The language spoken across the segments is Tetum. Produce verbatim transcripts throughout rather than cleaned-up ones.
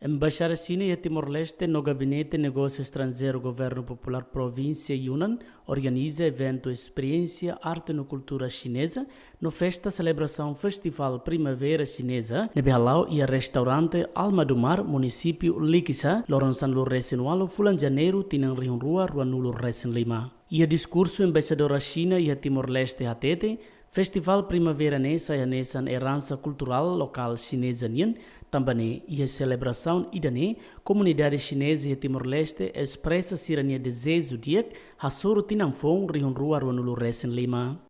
Embaixada Xina iha Timor-Leste no Gabinete Negósiu Estranjeiru Governu Populár Provínsia Yunnan organiza eventu Esperiénsia Arte no Kultura Xineza no festa selebrasaun Festivál Primavera Xineza ne'ebé hala'o iha restaurante Alma do Mar, munisípiu Likisá, loron sanulu-resin-ualu fulan Janeiru tinan rihun rua ruanulu-resin-lima. Iha diskursu, Embaixadora Xina iha Timor-Leste hatete, Festivál Primavera ne'e sai hanesan eransa kulturál lokál xineza nian, tanba ne'e iha selebrasaun ida-ne'e, komunidade xineza iha Timor-Leste espresa sira-nia dezeju di'ak hasoru tinan foun rihun rua ruanulu-resin-lima.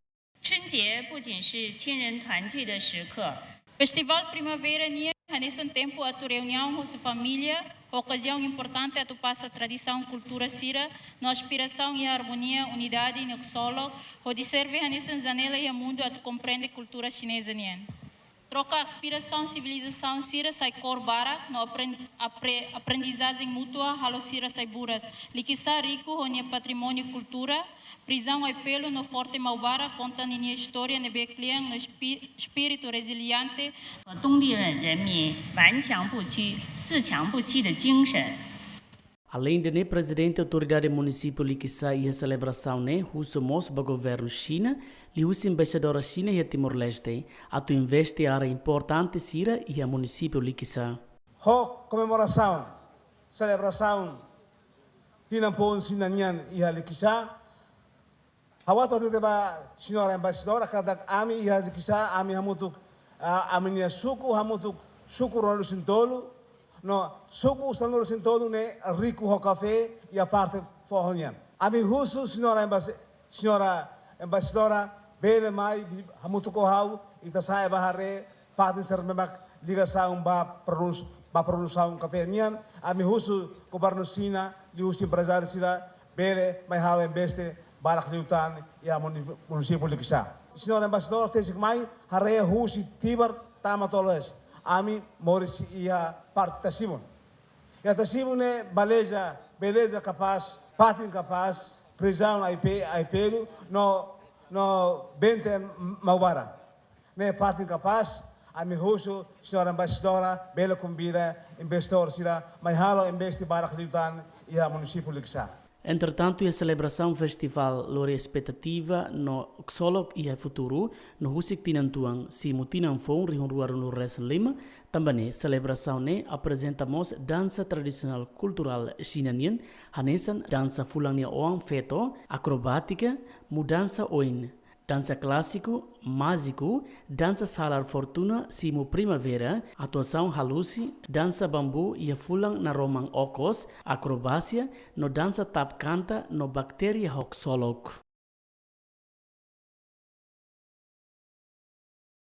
春节不仅是亲人团聚的时刻， Festivál Primavera nian hanesan tempu atu reuniaun husi família, okaziaun importante atu pasa tradisaun kultura sira, no aspirasaun iha armonia, unidade no ksolok, hodi serve hanesan janela iha mundu atu komprende kultura xineza nian. Troka aspirasaun sivilizasaun sira sai kór barak, no apren-, apre-, aprendizajen mútua halo sira sai buras. Likisá riku ho nia patrimóniu kultura, Prizaun Aipelu no Forte Maubara konta ninia istória ne'ebé kle'an no espi-, espíritu reziliente. 和东帝汶人民顽强不屈、自强不息的精神。 Aleinde ne'e, Prezidente Autoridade Munisípiu Likisá iha selebrasaun ne'e husu mós ba Governu Xina, liuhusi Embaixadora Xina iha Timor-Leste, atu investe área importante sira iha munisípiu Likisá. Ho komemorasaun, selebrasaun tinan foun Xina nian iha Likisá, ha'u atu hatete ba Señora Embaixadora katak ami iha Likisá, ami hamutuk, ah, ami-nia suku hamutuk, suku ruanulu-resin-tolu, no suku sanulu-resin-tolu ne'e riku ho kafé iha parte foho nian. Ami husu Señora Embaixadora, Señora Embaixadora, bele mai hamutuk ho ha'u, ita sa'e bá haree fatin sira ne'ebé mak ligasaun ba produs-, ba produsaun kafé nian, ami husu Governu Xina, liuhusi emprezáriu sira, bele mai halo investe barak liután iha muni-, munisípiu Likisá. Señora Embaixadora, tesi mai, haree husi Tibar tama to'o loloos, ami moris iha parte Tasibun. Iha Tasibun ne'e beleza, beleza kapás, fatin kapás, Prizaun Aipe-, Aipelu, no, no Benten Maubara. Ne'e fatin kapás, ami husu Señora Embaixadora, bele konvida investidór sira mai halo investe barak liután iha munisípiu Likisá. Entretantu, iha selebrasaun festivál lori espetativa no ksolok iha futuru, no husik tinan tuan simu tinan foun rihun rua ruanulu-resin-lima, tanba ne'e selebrasaun ne'e aprezenta mós dansa tradisionál kulturál Xina nian, hanesan dansa fulan nia oan feto, akrobátika, mudansa oin, dansa klásiku, májiku, dansa salar fortuna simu primavera, atuasaun halusi, dansa bambu iha fulan naroman okos, akrobásia, no dansa tap kanta no baktéria ho ksolok.